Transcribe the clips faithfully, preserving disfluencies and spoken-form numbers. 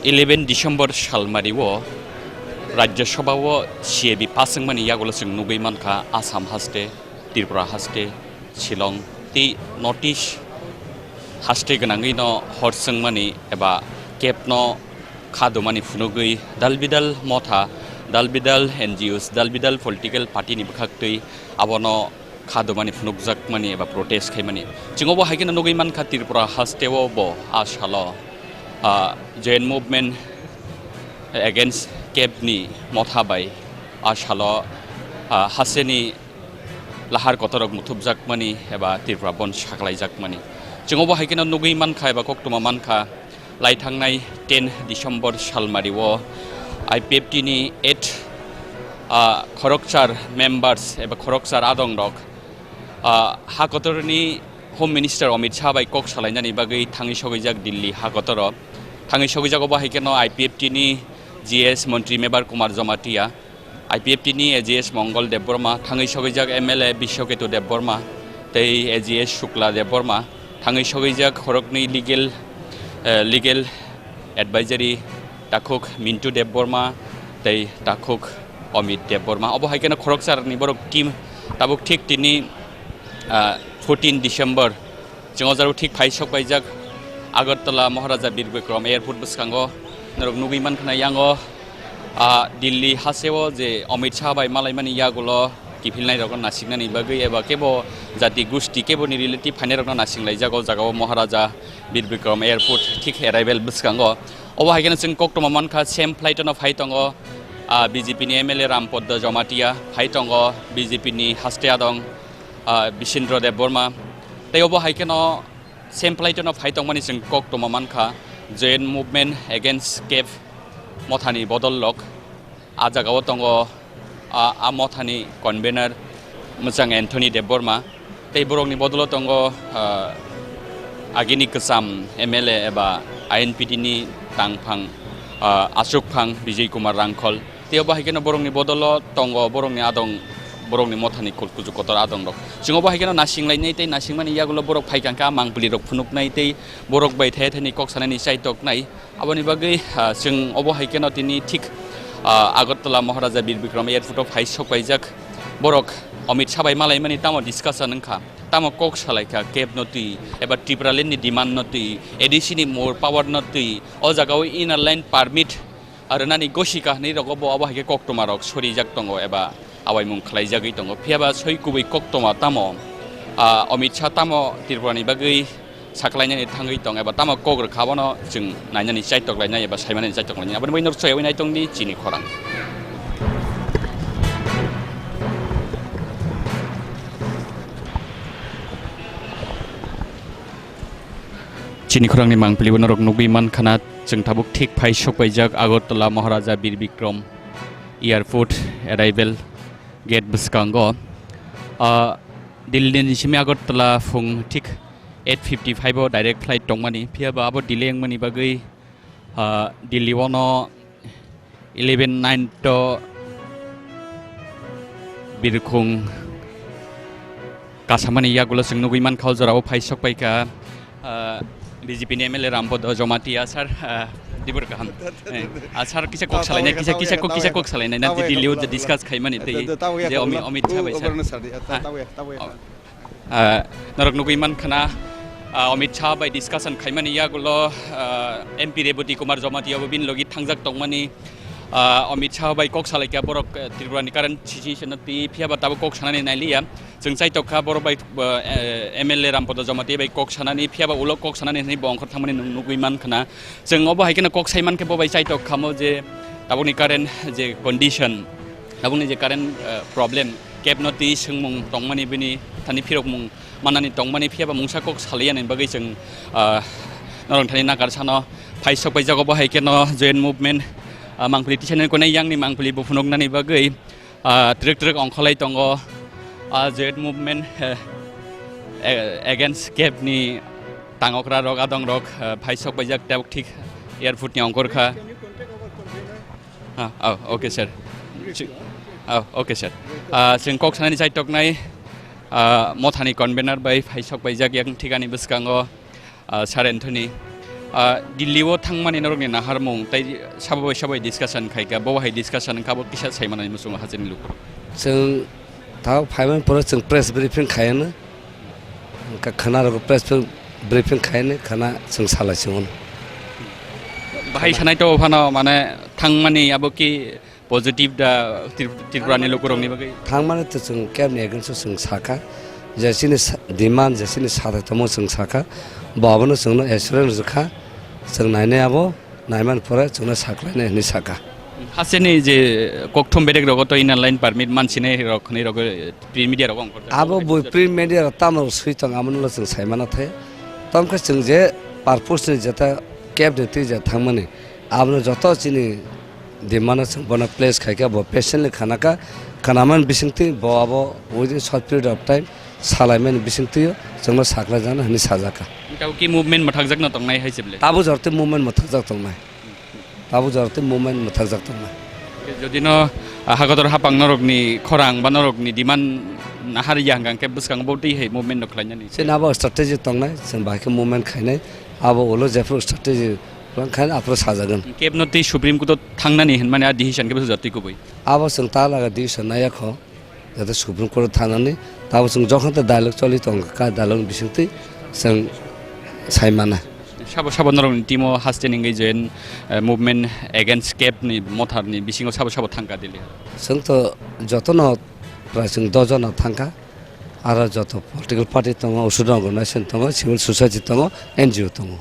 Eleven December salmario Rajya Sabha o C A B pass wngmani yagulo chwng nugwi mankha Assam haste, Tripura haste, Shillong tei North East haste gwnangwi no hor chwngmani eba kebno kha dumani phunugwi dalbidal motha, dalbidal N G Os, dalbidal political party ni bwkhaktwi abono kha dumani phunukjakmani eba protest khaimani. Chwng obo hai kheno nugwi mankha Tripura haste o bo a salo, ah, Joint Movement Against Kebni motha bai a salo, ah, hasteni lahar kotorrok muthupjakmani eba Tripura Bandh saklaijakmani. Chwng obo hai kheno nugwi mankha eba koktwma mankha, lai thangnai ten December salmario I P F T ni eight, ah, khorokchar members eba khorokchar adongrok, ah, ha kotorni Home Minister Amit Shah bai kok salainani bagwi thangwi sogwijak Delhi ha kotoro. Thangwi sogwijak obo hai kheno I P F T ni G S Montri Mebar Kumar Jamatia, I P F T ni A G S Mongol Debbarma, thangwi sogwijak M L A Biswaketu Debbarma tei A G S Shukla Debbarma, thangwi sogwijak khoroknwi legal, eh, legal advisory takhuk Mintu Debbarma tei takhuk Amit Debbarma. Obo hai kheno khorokcharni borok team tabuk thik tini, ah, fourteen December chwng o jaro thik phai sok paijak Agartala Maharaja Bir Bikram Airport bwskango norok nugwi mankha na yango, ah, Delhi hasteo je Amit Shah bai malaimani yagulo kiphilnairokno nasiknani bagwi eba kebo jati gusti keboni relative phainairokno nasinglaijago o jagao Maharaja Bir Bikram Airport thik arrival bwskango. Obo hai kheno chwng koktwma mankha, same flight-o no phai tongo, ah, B J P ni M L A Rampadda Jamatia, phai tongo B J P ni haste adong, ah, Bisendra Debbarma. Tei obo hai kheno same flight-o no phai tongmani chwng koktwma mankha, Joint Movement Against Keb mothani bodol rok. A jagao tongo, a, a mothani convener mwchang Anthony Debbarma, tei borokni bodolo tongo, ah, agini kwcham M L A eba I N P T ni tangphang, ah, achukphang Bijay Kumar Rangkhol. Tei obo hai kheno borokni bodolo tongo borokni adong, borokni mothani kul-, kuchuk kotor adongrok. Chwng obo hai kheno nasinglainai tei nasingmani yagulo borok phai kha khe a mangpili rok phunuknai tei borok bai thaya thani kok sanani chaitoknai. Aboni bagwi, ah, chwng obo hai kheno tini thik, ah, Agartala Maharaja Bir Bikram Airport o phai sok paijak. Borok Amit Shah bai malaimani tamo discussion wngkha, tamo kok salaikha keb no twi eba Tipraland ni demand no twi, A D C ni more power no twi, o jagao inner line permit, ah, rwnani gosi kahnwi rogo bo abo hai khe koktwma rok sorijak tongo eba awaimung khlaijagwi tongo. Phiya ba soi kubui koktwma tamo, ah, Amit Shah tamo Tripura ni bagwi saklainani thangwi tong eba tamo kok rwkha, abono chwng nainani chaitok lainai eba saimanani chaitok lainai. Aboni bagwi norok chaywi nai tongdi chini khorang. Chini khorangni mangpili bo norok nugwi mankha na, chwng tabuk thik phai sok paijak Agartala Maharaja Bir Bikram Airport arrival gate bwskango. Ah, Delhi ni simi Agartala phung thik eight fifty five o direct flight tongmani, phiya ba abo delay wngmani bagwi, ah, Delhi o no eleven nine to birkhung kasamani yagulo chwng nugwi mankha o jorao phai sok paikha, ah, B J P ni M L A Rampadda Jamatia sir, ah, dibor kaham. Eh, ah, sir, kisa kok salainai, kisa, kisa kok, kisa kok salainai, na Delhi o discuss khaimani tei je Amit, Amit Shah bai sir. Ah, norok nugwi mankha na, ah, Amit Shah bai discussion khaimani yagulo, ah, M P Rebati Kumar Jamatia bo bini logi thangjak tongmani, ah, Amit Shah bai kok salaikha borok, eh, Tripura ni current situation no twi phiya ba tabuk kok sanani nailiya. Chwng chaitok kha borok bai, eh, M L A Rampadda Jamatia bai kok sanani, phiya ba ulo kok sanani hinwi bo ongkhor thangmani nwng nugwi mankha na. Chwng obo hai kheno kok sai mankhe bo bai chaitok khamo je tabukni current je condition, tabukni je current, eh, problem, kebno twi swngmung tongmani bini thani phirokmung mannani tongmani phiya ba mungsa kok saliyani bagwi chwng, ah, norok thani nakarsano phai sok paijak obo hai kheno Joint Movement, ah, mangpili tisaini konai yangni mangpili bo phunuknani bagwi. Ah, twrwk twrwk ongkholai tongo, ah, Joint Movement, eh, eh, Against Kebni tangokra rok, adong rok, eh, phai sok paijak tabuk thik airport ni ongkor kha. Ah, oh, okay, sir. Chi-, oh, okay, sir. Ah, chwng kok sanani chaitok nai, ah, mothani convener bai phai sok paijak yang thikani bwskango. Ah, Sir Anthony, Ah, Delhi o thangmani norokni naharmung tei sabo bai sabo discussion khaikha, bo hai discussion wngkha, bo kisa saimanani muchungo hachini luku. Chwng tao phaimani pore chwng press briefing khaiyano. Wngkha khwna rok press briefing khaiyani khwna chwng salai chwng. Bahai sanai to phano mane thangmani abo ki positive da Trip-, Tripura ni lukurokni bagwi? Thangmani to chwng kebni against o chwng sakha, je chini sa-, demand, je chini sathai tongmo chwng sakha, bo abono chwngno assurance rwkha, chwng nainai abo, naimani pore chwngno saklainai hinwi sakha. Hasteni je kokthum bedek rogo to inner line permit mansinai rok hwnwi rogo print media rogo ongkhorjak. Abo bui print media rok tamo swi tong, amono chwng saimana thai. Tamkhe chwng je purpose ni jeta kebni twi je thangmani, abono joto chini demand o chwng bono place khaikha, bo patiently khanakha, khanaman bisingtwi bo abo within short period of time salaimani bisingtwi o chwngno saklaijakna hinwi sajakha. Tabo ki movement mwthakjakno tongnai hai se bwle? Tabo jortwi movement mwthakjak tongnai. Tabo jortwi movement mwthakjak tongnai. Jodi no, ah, hakotor hapang norokni khorang ba norokni demand nahar ya hwnkhe bwskango bo twi hai movement no khlainani. Chini abo strategy tongnai, chwng bahai khe movement khainai, abo ulo jephru strategy Bang khan aphuru sajagwn. Kebno tei Supreme Court o thangnani hinmani a decision khe bwswk jotwi kubui. Abo chwng ta laga decision naiya kho, jate Supreme Court o thangnani, tabo chwng jokhon tei dialogue choli tong kha, dialogue ni bisingtwi chwng sai mana. Sabo sabo norokni team o haste ningwi join, eh, movement against kebni motharni bisingo sabo sabo thangkha Delhi. Chwng to jotono prai chwng dojono thangkha, aro joto political party tongo, student organization tongo, civil society tongo, N G O tongo.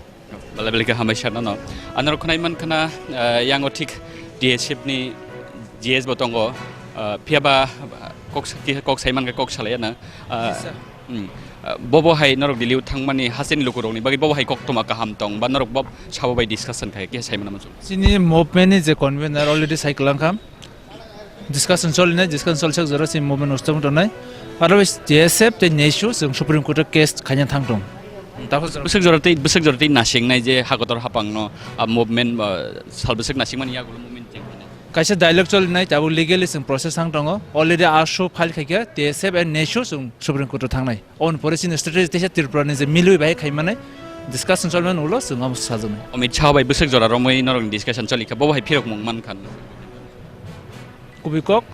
Belai belai khe hambai sir nono. Anorok khwnai mankha na, eh, yango thik T S F ni G S bo tongo. Eh, phiya ba kok sa-, kok sai mankha, kok salai ya na. Eh, Yes, sir. Hmm. Eh, bobo hai norok Delhi o thangmani hasteni lukurokni bagwi bobo hai koktwma kaham tong ba norok bo sabo bai discussion khai khe sai mano muchung. Chini movement ni je convener already sai kwlang kha. Discussion solinai, discussion soljak jora chini movement ustung tongnai. Otherwise T S F tei nesu chwng Supreme Court o case khaina thang tong. Tamo jora bwswk jora tei, bwswk jora tei nasingnai je hakotor hapangno, a, movement, a, sal bwswk nasingmani yagulo movement chengkha. Kaisa dialogue solinai, tabuk legally chwng process thang tongo. Already asu file khaikha T S F and nesu chwng Supreme Court o thangnai. Oboni pore chini strategy teisa Tripura ni je milwi bai khaimani discussion solimani ulo chwng amo sajaknai. Amit Shah bai bwswk jora romwi norokni discussion solikha, bobo hai phirokmung mankha. Kubui kok,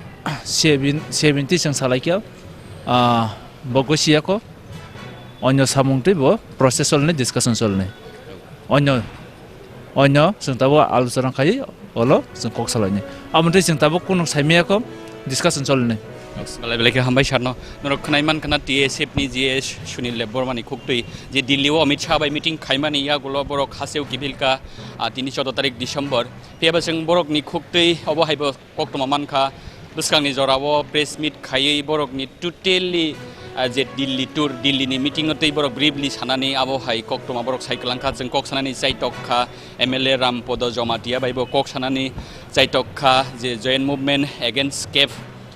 sebin-, seventy chwng salaikha, ah, bo gosi yakho, onyo samung tei bo process solinai, discussion solinai. Onyo, onyo chwng tabuk alochona khai, olo chwng kok salainai. Amo tei chwng tabuk kunu saimaya kho, discussion solinai. Belai belai khe hambai sir no. Norok khwnai mankha na T S F ni G S Sunil Debbarma ni khuktwi je Delhi o Amit Shah bai meeting khaimani yagulo borok hasteo kiphilkha, ah, tini choudo tarik December. Phiya ba chwng borokni khuktwi obo hai bo koktwma mankha, bwskangni jorao press meet khaiwi borokni totally, ah, je Delhi tour, Delhi ni meeting no tei borok briefly sanani abo hai koktwma borok sai kwlangkha, chwng kok sanani chaitok kha, M L A Rampodo Jomatia bai bo kok sanani chaitok kha je Joint Movement Against Cape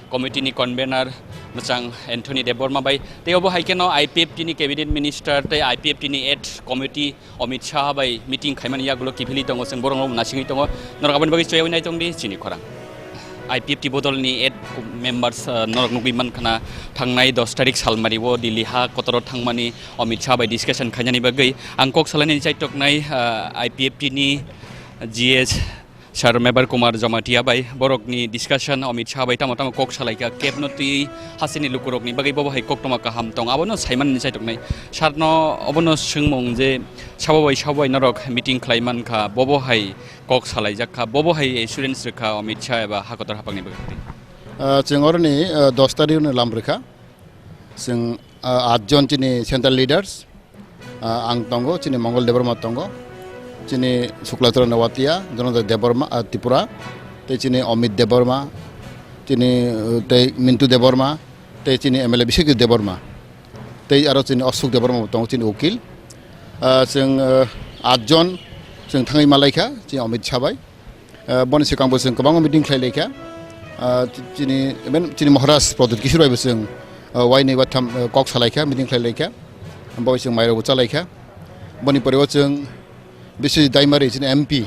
Committee ni convener mwchang Anthony Debbarma bai tei obo hai kheno I P F T ni cabinet minister tei I P F T ni ad committee Amit Shah bai meeting khaimani yagulo kiphilwi tongo, chwng borokno nasingwi tongo. Norok aboni bagwi choyawi nai tongdi chini khorang. I P F T bodolni ad members, ah, norok nugwi mankha na thangnai dos tarik salmari o Delhi ha kotoro thangmani Amit Shah bai discussion khainani bagwi ang kok salainani chaitoknai, ah, I P F T ni G S Sir Mebar Kumar Jamatia bai borokni discussion Amit Shah bai tamo tamo kok salaikha, kebno twi hasteni lukurokni bagwi bobo hai koktwma kaham tong, abono saimani chaitoknai. Sir no obono swngmung je sabo bai sabo bai norok meeting khlai mankha, bobo hai kok salaijak kha, bobo hai assurance rwkha Amit Shah eba hakotor hapangni bagwi. Ah, chwng oroni, ah, dos tarikni lam rwkha. Chwng, ah, atjon chini central leaders, ah, ang tongo, chini Mongol Debbarma tongo, chini Suklachara Newatia, Dhananjay Debbarma, ah, Tripura, tei chini Amit Debbarma, chini, uh, tei Mintu Debbarma, tei chini M L A Biswajit Debbarma, tei aro chini Ashok Debbarma bo tongo, chini ukil. Ah, chwng, ah, atjon chwng thangwi malaikha, chini Amit Shah bai. Ah, boni swkang bo chwng kwbangma meeting khlai laikha. Ah, chini, even chini Maharaj Pradyut Kishore bai bo chwng, ah, wainwi waitham, ah, kok salaikha, meeting khlai laikha. Bo chwng mairok bo chalaikha. Boni pore o chwng Biswajit Daimari chini M P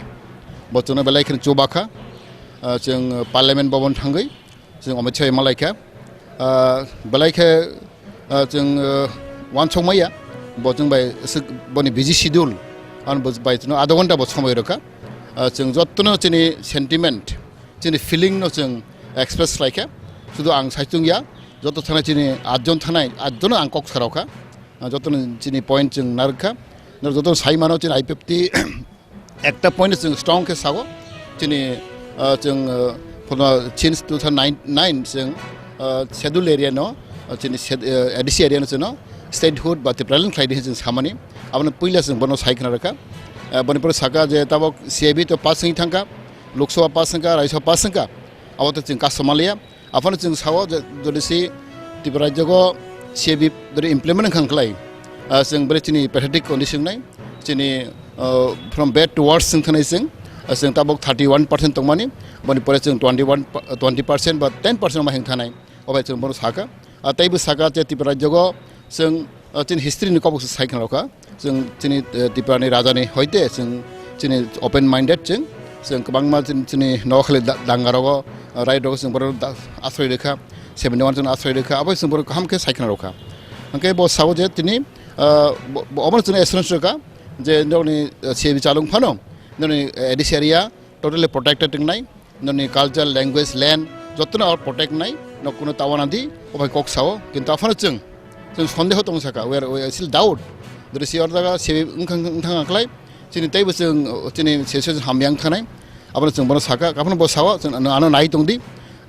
bo chwngno belai kheno chubakha. Ah, chwng Parliament Bhavan thangwi chwng Amit Shah bai malaikha. Ah, belai khe, ah, chwng, ah, uansukmaya, bo chwng bai swk-, boni busy schedule, Ang bo bai chwngno adha ghonta bo somoi rwkha. Ah, chwng jottono chini sentiment, chini feeling no chwng express khlaikha. Sudu ang saichung ya, joto thana chini atjon thanai, atjono ang kok sarokha. Ah, jotono chini point chwng narwkha. Nor joto sai mano chini I P F T ekta point chwng strong khe sago. Chini, ah, chwng, ah, phono since two thousand nine, nine chwng, ah, schedule area no, ah, chini sched-, ah, A D C area no chwngno statehood ba Tipraland khlai di chwng samani. Abono puila chwng bono sai khna rwkha. Ah, boni pore saka je tabok C A B to pass wngwi thangkha, Lok Sabha pass wngkha, Rajya Sabha pass wngkha. Abo to chwng customary ya. Aphano chwng sao je, jodi si Tripura rajyogo C A B jodi implement wngkha khlai, ah, chwng bere chini pathetic condition nai, chini, ah, from bad to worse chwng thanai chwng, ah, chwng tabok thirty one percent tongmani, boni pore chwng twenty one, twenty percent ba ten percent ma hing thanai, obai chwng bono saka. Ah, teibo saka je Tripura rajyogo chwng, ah, chini history ni kobok se sai khna rokha. Chwng chini, eh, Tripura ni raja ni hoite chwng chini open minded chwng, chwng kwbangma chini, chini nokhali da-, danga rogo, eh, right rogo chwng borok da-, asroi rwkha, seventy one chwng asroi rwkha, abo chwng borok kaham khe sai khna rwkha. Hwnkhe bo sao je tini, eh, bo, bo obono chwng assurance rwkha je nokni, eh, C A B chalung phano nokni, eh, A D C area totally protected wngnai. Nokni culture, language, land, jotono aro protect nai, no kuno tawana di, obai kok sao, kintu aphano chwng, chwng sondeho tong saka, we are, we are still doubt. Jodi si or jaga se wngthang, wngthang khlai, chini teibo chwng, chini session hamyang thanai, abono chwng bono saka, aphano bo sao, chwng ano, ano nai tong di,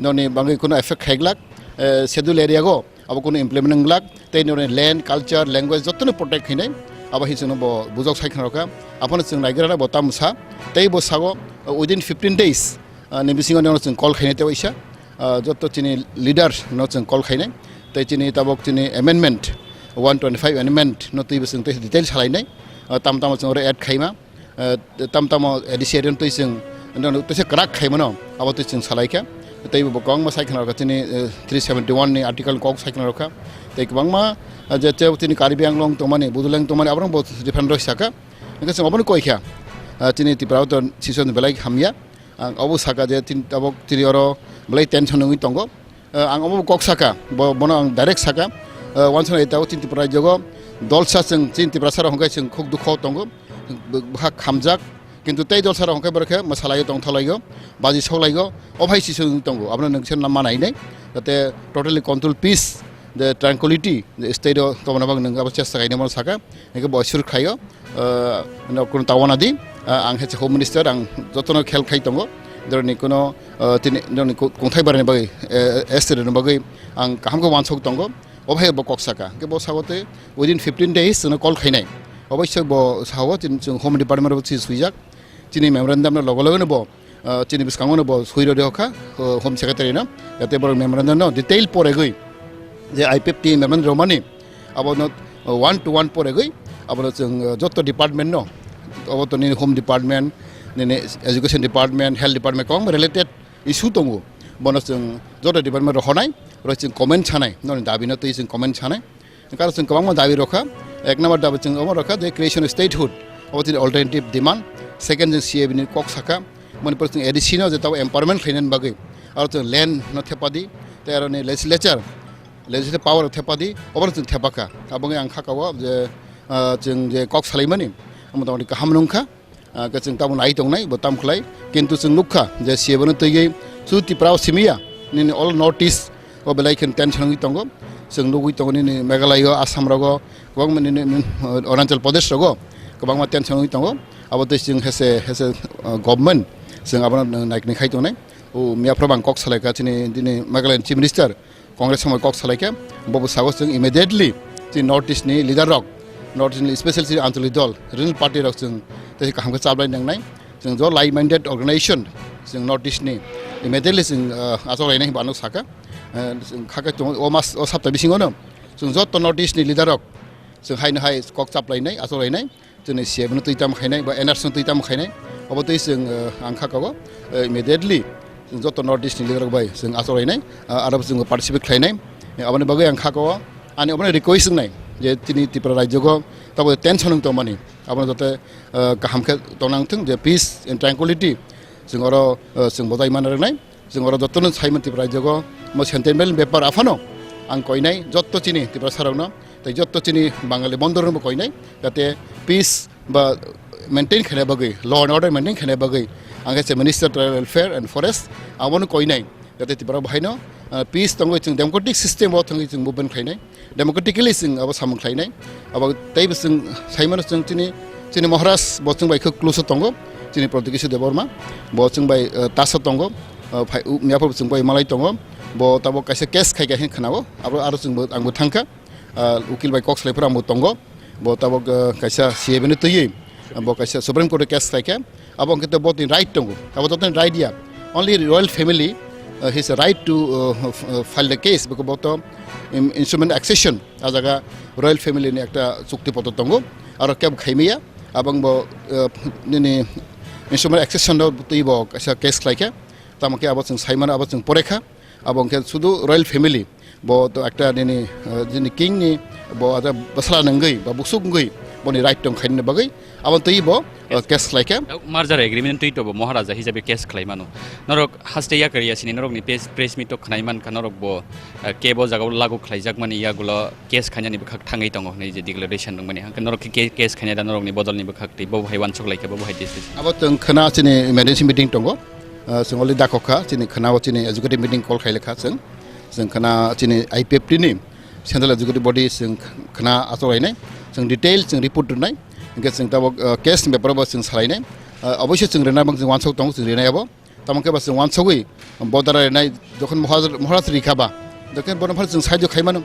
noni bangwi kuno effect khaiglak, eh, schedule area go, abo kuno implement wng glak, tei nini land, culture, language jotono protect khainai, abo hai chwngno bo bujok sai khna rokha. Aphano chwng naigra na bo tamo sa, tei bo sago, uh, within fifteen days, uh, ni bisingo nini chwng call khainai tei waisa, uh, joto chini leader no chwng call khainai, tei chini tabok chini amendment, one twenty five amendment no twi bo chwng tei detail salainai, uh, tam tamo chwng oro add khaima. Eh, tam tamo A D C area twi chwng, no, no, twi se kwrak khai mano, abo twi chwng salai kha. Tei bo kwbangma sai khna rokha chini, eh, three seventy one ni article kok sai khna rokha. Tei kwbangma, eh, je tei tini Karbi Anglong tongmani, Bodoland tongmani, aborok bo different rok saka. Hwnkhe chwng obono koi kha, eh, chini Tripura o to session belai hamya. Ang obo saka je tin tabok tini oro belai tension wngwi tongo. Eh, ang omo kok saka, bo-, bono ang direct saka, eh, wansana ita o chini Tripura rajyogo dolsa chwng chini Tiprasa rok hwnkhe chwng khuk dukho tongo, bwkha khamjak, kintu tei dolsa rok hwnkhe borokhe mwsalaio tongthalaio, baji soklaio, o hai si chwng tongo, abono nwng se manai nai, jate totally control peace, the tranquility, the state o tongna bagwi nwng abo chesta khainai bono saka, hwnkhe bo assure khlaio. Ah, no, kuno tawana di, ah, ang hai se Home Minister, ang jotono khel khai tongo. Doroni kuno, ah, tini, doroni ku-, kungthai barani bagwi, eh, S T rokni bagwi ang kaham khe wansuk tongo. O hai bo kok saka. Hwnkhe bo sao tei within fifteen days chwngno call khainai. Oboisoi bo sao chini chwng Home Department bo si swijak. Chini memorandum no logo logo no bo ah, chini bwskango no bo swi rw rw kha, ah, Home Secretary no, jate borok memorandum no detail poregwi, je I P F T memorandum romani, abono, ah, one to one poregwi, abono chwng, ah, joto department no, abo to nini Home Department, nini Education Department, Health Department, kwbangma related issue tongo, bono chwng joto department rohornai, oro chwng comment sanai, noni dabi no twi chwng comment sanai. Karon chwng kwbangma dabi rokha. Ek number dabi chwng omo rokha je creation of statehood. Obo chini alternative demand. Second chwng C A B ni kok sakha. Manipur chwng A D C no je tabo empowerment khlainani bagwi. Aro chwng land no thepadi. Tei aroni legislature, legislative power thepadi. Obo chwng thepakha. Aboni ang khakao je, ah, chwng je kok salaimani. Motamoti kaham nungkha. Ah, khe chwng tabuk nai tongnai, bo tam khlai. Kintu chwng nukha je C A B no twiwi chu Tripura o simiya, nini all North East o belai khe tension wngwi tongo. Chwng nugwi tongo nini Meghalaya o, Assam rogo, kwbangma nini, nini, Arunachal Pradesh rogo kwbangma tension wngwi tongo. Abo twi chwng hese, hese, ah, government chwng abono naikni khai tongnai. O miyaphoro bang kok salaikha chini, chini Meghalaya ni Chief Minister, Congress somoi kok salaikha, bobo sago chwng immediately chini North East ni leader rok, North East ni special chini anchalik dol, regional party rok chwng tei kaham khe chaplai nangnai. Chwng jo like minded organization chwng North East ni immediately chwng, ah, achuk lainai hinwi ano saka. Ah, chwng kha khe tongo o mas, o sapta bisingo no chwng joto North East ni leader rok chwng hai no hai kok chaplainai, achuk lainai. Chini C A B no twi tamo khainai, ba N R C no twi tamo khainai, obo twi chwng, eh, ang kha kao, eh, immediately chwng joto North East ni leader rok bai chwng achuk lainai, ah, aro chwng participate khlainai. Eh, aboni bagwi ang kha kao, ani obono request wngnai je chini Tripura rajyo go tabo tension wng tongmani, abono joto, eh, kaham khe tongnang thung je peace and tranquility chwng oro, eh, chwng bojai mana rwnai. Chwng oro jotono saimani Tripura rajyogo mo sentiment bepar aphano ang koinai jotto chini Tiprasa rokno tei jotto chini Bangali bondorokno bo koinai, jate peace ba maintain khaina bagwi, law and order maintain khaina bagwi, ang khe se Minister Tribal Welfare and Forest, abono koinai, jate Tripura bahaino, ah, peace tongwi chwng democratic system o thangwi chwng movement khlainai, democratically chwng abo samung khlainai, abo teibo chwng saimano chwng chini, chini Maharaj bo chwng bai khe close o tongo, chini Pradyot Kishore Debbarma, bo chwng bai, ah, taso tongo, ah, phai-, u-, miyapor bo chwng bai malai tongo, bo tabok kaisa case khai khai khe khwnao, abo aro chwngbo angbo thangkha. Ah, ukil bai kok salai phuru ang bo tongo. Bo tabok, ah, kaisa C A B ni twiwi, ah, bo kaisa Supreme Court o case khlaikha. Abo hwnkhe to bo tini right tongo. Abo to tini right ya. Only royal family, ah, has a right to, ah, f-, ah, file the case. Beko bo to in-, instrument accession. A jaga royal family ni ekta chukti potro tongo. Aro kebo khaimaya. Abo bo, ah, nini instrument accession no twiwi bo kaisa case khlaikha. Tamo khe abo chwng saimano, abo chwng porekha. Abo hwnkhe sudu royal family, bo to ekta nini, eh, nini king ni, bo ada bwsla nungwi ba busuk wngwi boni right tong khainani bagwi abo twi bo, eh, case khlaikha. Merger agreement twi to bo Maharaja hisabe case khlai mano. Norok haste yakar yasini norok ni press, press meet to khnai mankha norok bo, eh, kebo jaga o lagu khlaijak mani yagulo case khainani bwkhak thangwi tongo hwnwi je declaration rwmani. Hwnkhe norok khe case khainai da norok ni bodol ni bwkhak twi bo hai wansuk laikha bo hai decision. Abo chwng khna chini emergency meeting tongo. Ah, chwng already dakhokha, chini khwnao chini executive meeting call khailekha chwng. Chwng khwna chini I P F T ni central executive body chwng khwna achuk lainai. Chwng detail chwng report rwnai. Hwnkhe chwng tabok, ah, case ni beparo bo chwng salainai. Ah, oboisoi chwng rwna bang chwng wansuk tongo chwng rwnai abo. Tamo khe bo chwng wansugwi bodara rwnai jokhon Maharaj, Maharaj rikha ba. Jokhon bono phano chwng saijo khaimano.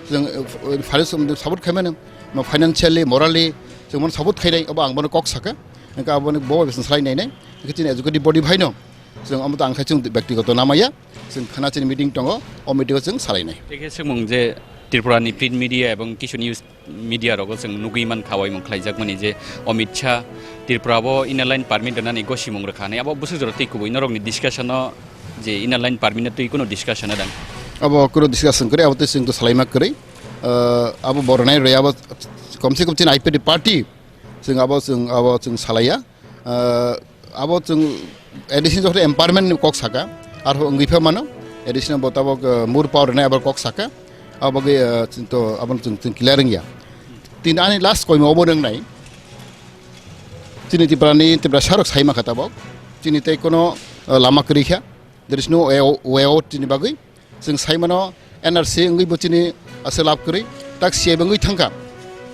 Chwng, eh, f-, eh, financially support khaimano. Mo financially, morally chwng bono support khainai. Abo ang bono kok sakha. Hwnkhe aboni bo bai chwng salai nainai. Hwnkhe chini executive body bai no. Chwng omo to ang khai chwng byaktigoto namaya. Chwng khwna chini meeting tongo, o meeting o chwng salainai. Tei khe swngmung je Tripura ni print media ebong kisu news media rogo chwng nugwi mankha, oimung khlaijak mani je Amit Shah Tripura o inner line permit rwnani gosimung rwkha hinwi. Abo bwswk jora twi kubui norok ni discussion o je inner line permit no twi kuno discussion o dang? Abo kuno discussion kwrwi, abo tei chwng to salaima kwrwi. Ah, abo bo rwnai rwya abo kom se kom chini I P F T party. Chwng abo chwng, abo chwng salaiya. Ah, abo chwng A D C ni joto empowerment ni kok saka, arpho wngwi pha mano, A D C no bo tabok, ah, more power rwnai abo kok saka, abo bagwi, ah, chwng to abo chwng, chwng clear wngya. Tini ani last koima obo nwngnai, chini Tripura ni Tiprasa rok sai mankha tabok, chini tei kono, ah, lama kwrwi kha, there is no way, way out chini bagwi. Chwng saimano N R C wngwi bo chini ase lab kwrwi, tak C A B wngwi thangkha.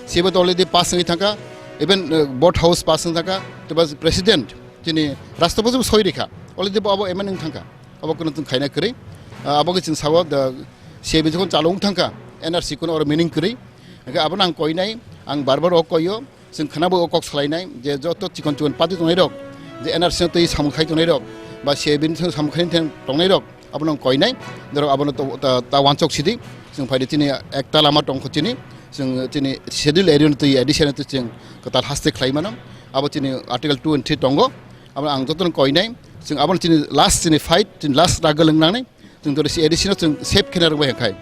C A B to already pass wngwi thangkha, even, uh, board house pass wngwi thangkha, tei bo president chini Rashtrapati bo soi rikha, already bo abo amend wngwi thangkha, abo kono chwng khaina kwrwi. Uh, abo khe chwng sao the C A B jokhon chalo wng thangkha, N R C kono oro meaning kwrwi, hwnkhe abono ang koinai, ang bar bar o koio, Chwng khwnabo o kok salainai je joto chikon chikon party tongnairok, je N R C no twi samung khai tongnairok, ba C A B ni samung khai tongnai rok, abono ang koinai, norok abono to, ta, ta wansok sidi, chwng phaidi chini ekta lama tongkho chini, chwng chini schedule area no twi A D C no twi chwng kwtal haste khlai mano, abo chini article two and three tongo, abono ang jotono koinai, chwng abono chini last chini fight, chini last struggle wng nangnai. Chwng jodi si A D C no chwng save khaina rwngbai hwnkhe,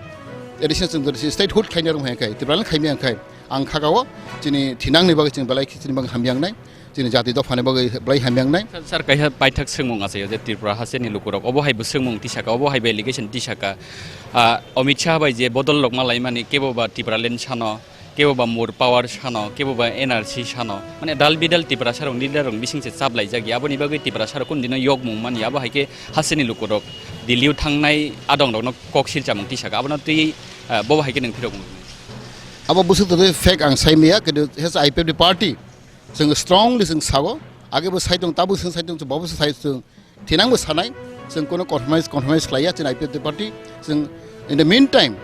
A D C no chwng jodi si statehood khaina rwngbai hwnkhe, Tipraland khaimya hwnkhe, ang khakao chini thinangni bagwi chwng belai khe chini bagwi hamya wngnai, chini jati dophani bagwi belai hamya wngnai. Sir, sir, kaisa paithak swngmung achaio je Tripura hasteni lukurok obo hai bo swngmung tisaka, obo hai bo allegation tisaka, ah, Amit Shah bai je bodol rok ma laimani kebo ba Tipraland sano, kebo ba more power sano, kebo ba N R C sano, mane dal bidal Tiprasa rok leader rok bising se chap laijak ya, aboni bagwi Tiprasa rok kun dino yokmung mani, abo hai khe hasteni lukurok Delhi o thangnai adong rokno kok silchamung tisaka, abono twi, ah, bobo hai khe nwng phirok mung. Abo bwswk twi fake ang sai maya, kintu hes I P F T party, chwng strongly chwng sao, age bo sai tong, tabuk chwng sai tong, bobo sai tong, Thinangbo sanai, chwng kono compromise, compromise khlaiya chini I P F T party. Chwng in the meantime,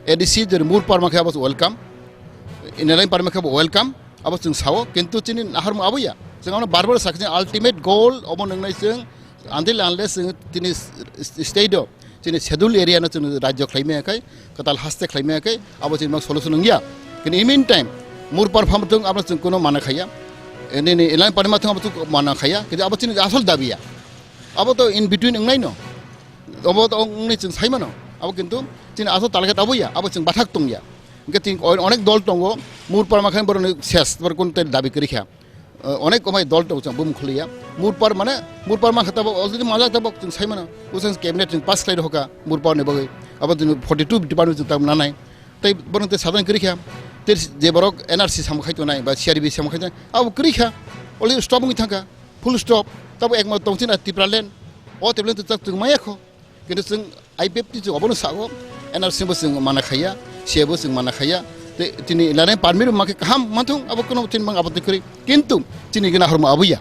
A D C jori more power mankhe abo welcome, inner line power mankhe abo welcome, abo chwng sao, kintu chini naharmung aboya. Chwng ano bar bar sakha, chini ultimate goal obo nwngnai chwng until unless chwng tini s-, s-, state o chini schedule area no chwng rajyo khlaimaya khai, kwtal haste khlaimaya khai, abo chini mang solution wngya. Kintu in meantime, more power phamtwng abo chwng kono mana khaiya. Nini inner line power mankhe abo chwng mana khaiya, kintu abo chini asol dabiya. Abo to in between wngnai no. Abo to wngnai chwng sai mano. Abo kintu chini asol target abo ya, abo chwng bathak tong ya. Hwnkhe chwng o-, onek dol tongo, more power mankhe borokni ses, borok kun tei dabi kwrwi kha. O, onek komai dol tongo chwng bumung khwlwi ya. More power mane, more power mankhe tabok already majak tabok chwng sai mano. Usang cabinet chwng pass khlai rokha more power ni bagwi. Abo chwng forty two department chwng tabok nanai. Tei borok tei sadhan kwrwi kha. Tei je borok N R C samung khai tongnai ba C R P samung khai tongnai, abo kwrwi kha. Already stop wngwi thangkha, full stop. Tabo ekma tong chini Tipraland, o Tipraland to chak chwng maya kho. Kintu chwng I P F T chwng obono sao, N R C bo chwng mana khaiya, C A bo chwng mana khaiya. Te chini lanai permit bo makhe kaham manthung, abo kono chini mang apatti kwrwi. Kintu chini gana hormo abuya.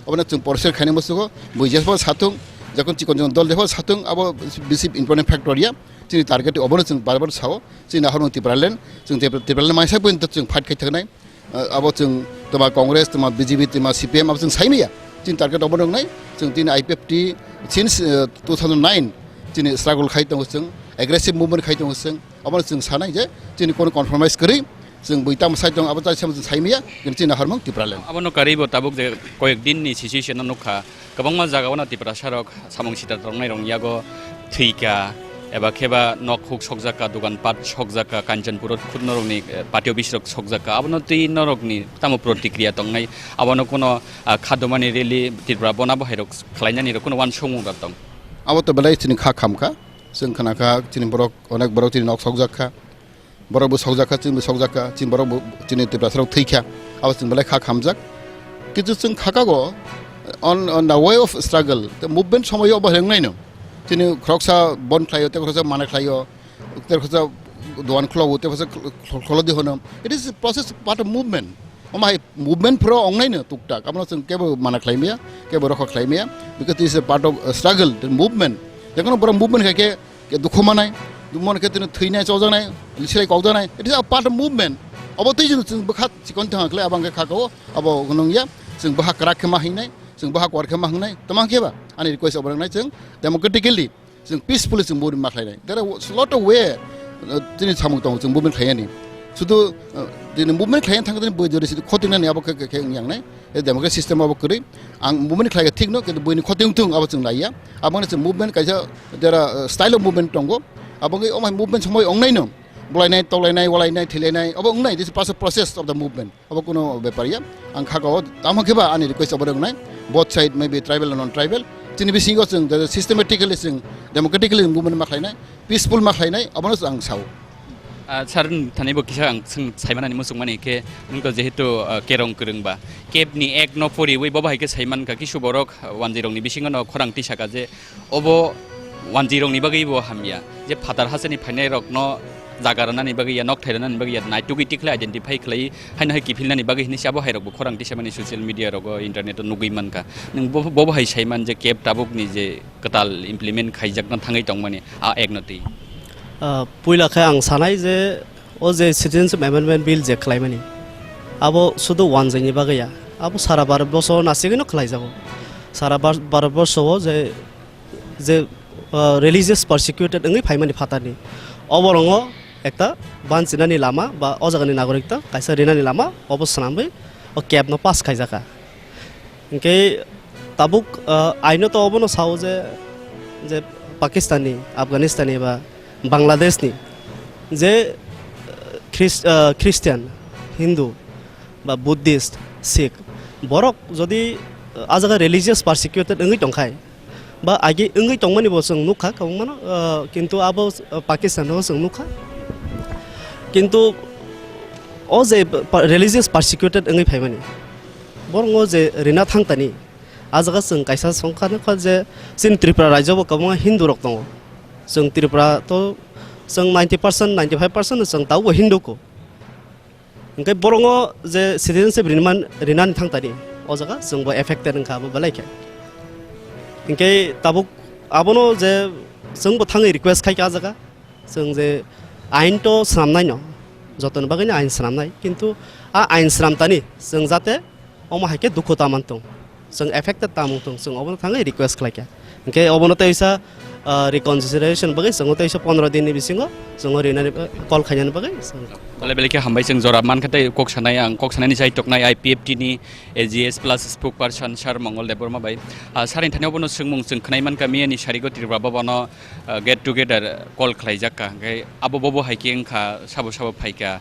Obono chwng porser khaini musugo, bui jefo sathung, jekon chikon chikon dol jefo sathung, abo bisi important factor ya. Chini target obono chwng bar bar sao, chini hormo Tipraland, chwng Tipra-, Tipraland maisa pun chwng fight khai thangnai. Ah, abo chwng twma Congress, twma B J P, twma C P M abo chwng saimaya. Chini target obo wngnai, chwng tini I P F T since, eh, two thousand nine chini struggle khai tongo chwng, aggressive movement khai tongo chwng. Obo chwng sanai je chini kono compromise kwrwi, chwng bui tamo sai tongo abo chai samo chwng saimaya, chini hormung Tipraland. Abono karwi bo tabuk je koyek din ni situation no nukha, kwbangma jaga o no Tiprasa rok samung sita tongnai rok yago thwikha, eba kheba nok huk sokjakha, dogan pat sokjakha, Kanchanpur o khud norokni, eh, party office rok sokjakha, abono twi norokni tamo protikriya tongnai, abono kuno, ah, khadomani rally Tripura bona bo hairok khlainani rok kuno uansukmung rok tong? Abo to belai chini kha khamkha, chwng khnakha chini borok, onek borok chini nok sokjakha. Borok bo sokjakha, chini bo sokjakha, chini borok bo, chini Tiprasa rok thwikha, abo chwng belai kha khamjak. Kichu chwng khakago on, on the way of struggle, the movement somoyo obo hwngnai no. Chini khoroksa bon khlaio, tei khoroksa mana khlaio, tei khoroksa dogan khwlaio, tei khoroksa khol-, khol-, kholodi hono. It is a process, part of movement. Omo hai movement phoro ongnai no tuktak. Abono chwng kebo mana khlaimaya, kebo rokha khlaimaya. Because it is a part of, uh, struggle, the movement. Jekono borok movement khai khe ke dukhu manai, dukhu manai khe tini thwinai, chojaknai, silai kokjaknai. It is a part of movement. Obo twi chwng, chwng bwkha chikon thang khlai, abo hwnkhe kha kao, abo nungya, chwng bwkha kwrak khe ma hingnai, chwng bwkha kwar khe ma hingnai, tamo khe ba? Ani request obo wngnai chwng democratically, chwng peacefully chwng movement ma khlainai. There are lot of way, uh, tini samung tongo chwng movement khlainani. Sudu, uh, tini movement khlaina thang tini boi jori sidi khotingnani abo khe, khe, khe wngya wngnai. E democratic system abo kwrwi. Ang movement khlai kha thik no, kintu buini khoti wng thung abo chwng lai ya. Abo wngkha chwng movement kaisa jera, uh, style of movement tongo. Abo wngkha omo hai movement somoi ongnaino. Bulainai, toklainai, walainai, thilainai, abo wngnai. This is process, process of the movement. Abo kuno bepar ya. Ang kha kao, tamo khe ba ani request abo wngnai. Both side, maybe tribal or non-tribal. Chini bisingo chwng jera systematically chwng democratically movement ma khlainai. Peaceful ma khlainai, abono ang sao. Ah, sir, thani bo kisa ang swng saimanani muchungmani khe, nwng to jehetu, ah, kerong kwrwng ba, kep ni ek no poriwi bo bahai khe saiman kha, kisu borok, ah, wanjwi rokni bisingo no khorang tisa kha je obo wanjwi rokni bagwi bo hamya, je phatar hasteni phainai rokno jaga rwnani bagwi ya, nok thai rwnani bagwi ya, naitugwi tikhlai identify khlai, haino hai kiphilnani bagwi hinwi se abo hai rokbo khorang tisamani social media rogo, internet o nugwi mankha. Nwng bo, bo bahai saiman je kep tabukni je kwtal implement khaijakna thangwi tongmani, a ek no twi. Ah, puila khe ang sanai je o je Citizenship Amendment Bill je khlaimani, abo sudu wanjwini bagwi ya, abo sara Bharat borsho nasigwino khlaijago. Sara Bhar-, Bharat borsho o je, je, ah, religious persecuted wngwi phaimani phatarni, oborongo ekta banchinani lama ba o jagani nagorikta kaisa rinani lama obo swnamwi o kep no pass khaijakha. Hinkhe tabuk, ah, aino to obono sao je, je Pakistani, Afghanistani ba Bangladeshni je, ah, Chris-, ah, Christian, Hindu ba Buddhist, Sikh, borok jodi, ah, a jaga religious persecuted wngwi tongkhai, ba agi wngwi tongmani bo chwng nukha kwbangmano, ah, kintu abo, ah, Pakistan o chwng nukha. Kintu o je pa-, religious persecuted wngwi phaimani, borokno je rina thangtani, a jaga chwng kaisa songkha nukha je chini Tripura rajyo bo kwbangma Hindu rok tongo. Chwng Tripura to chwng ninety percent, ninety five percent chwng tabukbo Hindu ko. Hinkhe borokno je citizenship rinman-, rinani thangtani, o jaga chwngbo affected wngkha abo belai khe. Hinkhe tabuk abono je chwngbo thangwi request khaikha a jaga, chwng je ain to swnamnaino, jotoni bagwino ain swnamnai, kintu a ain swnamtani chwng jate omo hai khe dukhu ta mantong. Chwng affected tamo tong, chwng obono thangwi request khlaikha. Hinkhe obono tei wisa, ah, reconciliation bagwi chwng tei wisa pondro din ni bisingo chwng rinani, ah, call khainani bagwi chwng. Belai belai khe hambai, chwng jora mankha tei kok sanai, ang kok sanaini chai toknai I P F T ni A G S plus spokesperson sir Mongol Debbarma bai. Ah, sir ni thani obono swngmung chwng khwnai mankha, miyani sarigo Tripura Bhavan o, ah, get together call khlaijak kha. Hinkhe abo bobo hai khe wngkha, sabo sabo phaikha.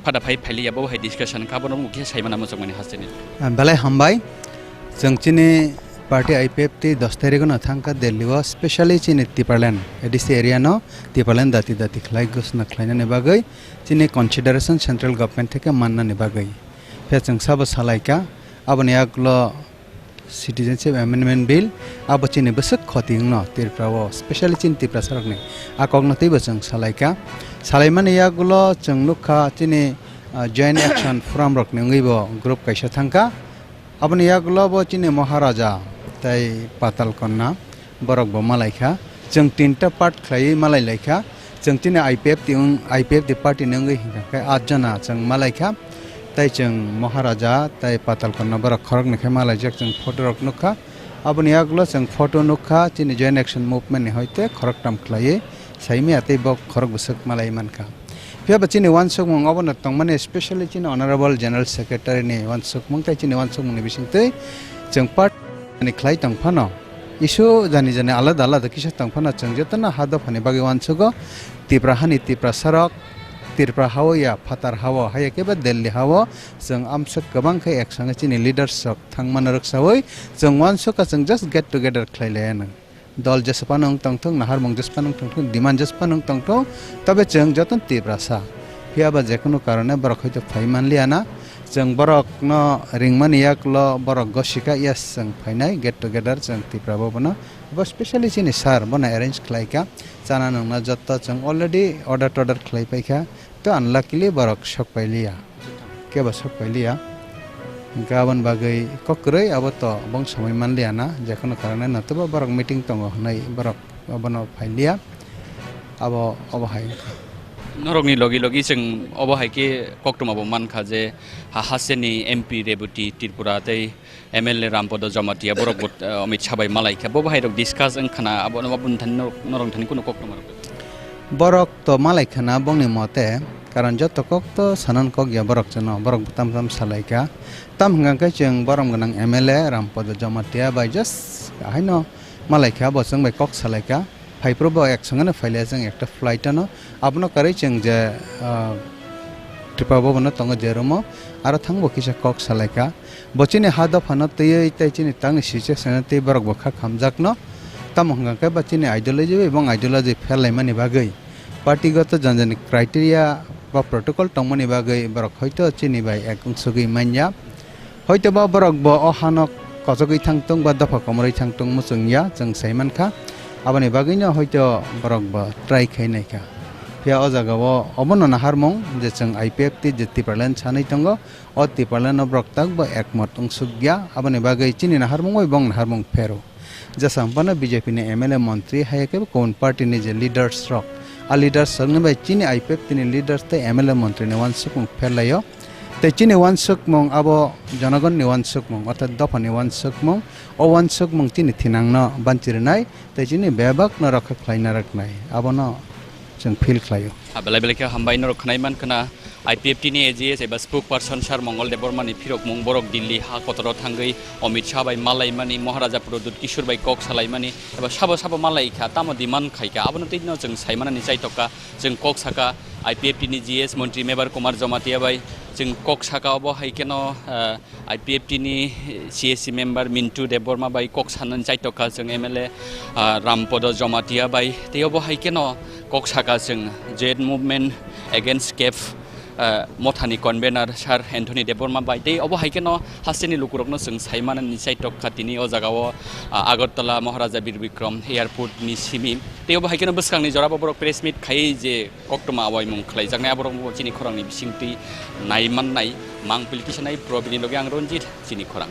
Phada phai phailiya bo hai discussion kha, bono mukhe saimana muchungmani hasteni. Ah, belai hambai. Chwng chini party I P F T dos tarikh no thangkha Delhi o, specially chini Tipraland A D C area no Tipraland dati dati khlai ghosna khlainani bagwi, chini consideration central government theke mannani bagwi. Phiya chwng sabo salaikha, Aboni yagulo Citizenship Amendment Bill, abo chini bwswk khoti wngno Tripura o, specially chini Tiprasa rokni a kokno teibo chwng salaikha. Salaimani yagulo chwng nukha chini, ah, Joint Action Forum rokni wngwibo group kaisa thangkha. Aboni yagulo bo chini Maharaja tei Patal Kanya borok bo malaikha. Chwng tinta part khlaiwi malai laikha. Chwng chini I P F T wng, I P F T party ni wngwi hinkha khe at jona chwng malaikha. Tei chwng Maharaja tei Patal Kanya borok khoroknwi khe malaijak chwng photo rok nukha. Aboni yagulo chwng photo nukha chini Joint Action Movement ni hoite khoroktham khlaiwi saimaya tei bo khorok bwswk malai mankha. Phiya ba chini uansukmung obono tongmani, specially chini Honorable General Secretary ni uansukmung tei chini uansukmung ni bisingtwi chwng part ni khlai tong phano, issue jani jani alada alada kisa tong phano, chwng jotono ha dophani bagwi uansugo. Tipra hani Tiprasa rok, Tripura hao ya phatar hao, haya khe ba Delhi hao, chwng amswk kwbang khe ek sanga chini leaders rok thangmano rwksaui chwng uansukha, chwng just get together khlai laiya nang. Dol jesphano wng tongthok, naharmung jesphano wng tongthok, demand jesphano wng tongthok, tobe chwng joto Tiprasa. Phiya ba jekhunu karone borok hoito phai manliya na, chwng borokno ringmani yagulo borok gosika, yes, chwng phainai get together, chwng Tipra Bhavan o. Bo specially chini sir bono arrange khlaikha, chana nungna joto chwng already order todar khlai paikha. To unluckily borok sok pailiya, kebo sok pailiya. Hwnkhe aboni bagwi kok kwrwi abo to bong samui manliya na, jekhunu karone notobo borok meeting tongo hwnwi borok obono phailiya. Abo, obo hai wngkha. Norokni logi logi chwng obo hai khe koktwma bo mankha je ha, hasteni M P Rebati Tripura tei M L A Rampada Jamatia borok bo, eh, Amit Shah bai malaikha. Bo bahai rok discuss wngkhana, abo no, aboni thani norok, norok thani kunu koktwma rok. Borok to malaikhana bongni mote, karon joto kok to sanan kok ya borok chwngno, borok bo tam tam salaikha. Tam hwnkha khe chwng borom gwnang M L A Rampada Jamatia bai just haino malaikha, bo chwng bai kok salaikha. Phaiphuru bo ek songeno phailiya chwng ekta flight ano. Abono karwi chwng je, ah, Tripura Bhavan o tongo je room o, aro thangbo kisa kok salaikha. Bo chini ha dophano twiwi tei chini tangni situation tei borok bo kha khamjakno. Tamo hwnkha khe ba chini ideology bai bong ideology pherlaimani bagwi, party goto jan jani criteria ba protocol tongmani bagwi borok hoito chini bai ek wngsugwi manya. Hoito ba borok bo o hano kochogwi thangtung ba dopha komorwi thangtung muchung ya, chwng sai mankha. Aboni bagwino hoito borok bo try khai naikha. Phiya o jagao obono naharmung je chwng I P F T je Tipraland sanwi tongo, o Tipraland o borok tak bo ekmot wngsuk ya. Aboni bagwi chini naharmung bai bong naharmung phero. Jesa phano B J P ni M L A montri haiya khe kubun party ni je leaders rok, a leaders rok ni bai chini I P F T ni leaders tei M L A montri ni uansukmung pherlaio. Tei chini uansukmung abo jonogon ni uansukmung, orthat dopha ni uansukmung. O uansukmung chini thinang no banchi rwnai tei chini bebak no rokha khlai narwknai, abono chwng feel khlaio. A belai belai khe hambai norok khwnai mankha na. I P F T ni A G S eba spokesperson Sir Mongol Debbarma ni phirokmung, borok Delhi ha kotoro thangwi Amit Shah bai malaimani, Maharaja Pradyut Kishore bai kok salaimani eba sabo sabo malaikha, tamo demand khaikha, abono tei no chwng saimanani chaitokha. Chwng kok saka I P F T ni G S montri Mebar Kumar Jamatia bai, chwng kok saka obo hai kheno, ah, I P F T ni C S C member Mintu Debbarma bai kok sanani chaitokha chwng M L A, ah, Rampada Jamatia bai, tei obo hai kheno kok saka chwng J N movement against cave, ah, mothani convener Sir Anthony Debbarma bai, tei obo hai kheno hasteni lukurokno chwng saimanani chaitokha tini o jagao, ah, Agartala Maharaja Bir Bikram airport ni simi, tei obo hai kheno bwskangni jorabo borok press meet khai je koktwma awaimung khlaijaknai, aborok bo chini khorangni bisingtwi nai mannai, mangpili kisanai. Probini loge ang Ranjit, chini khorang.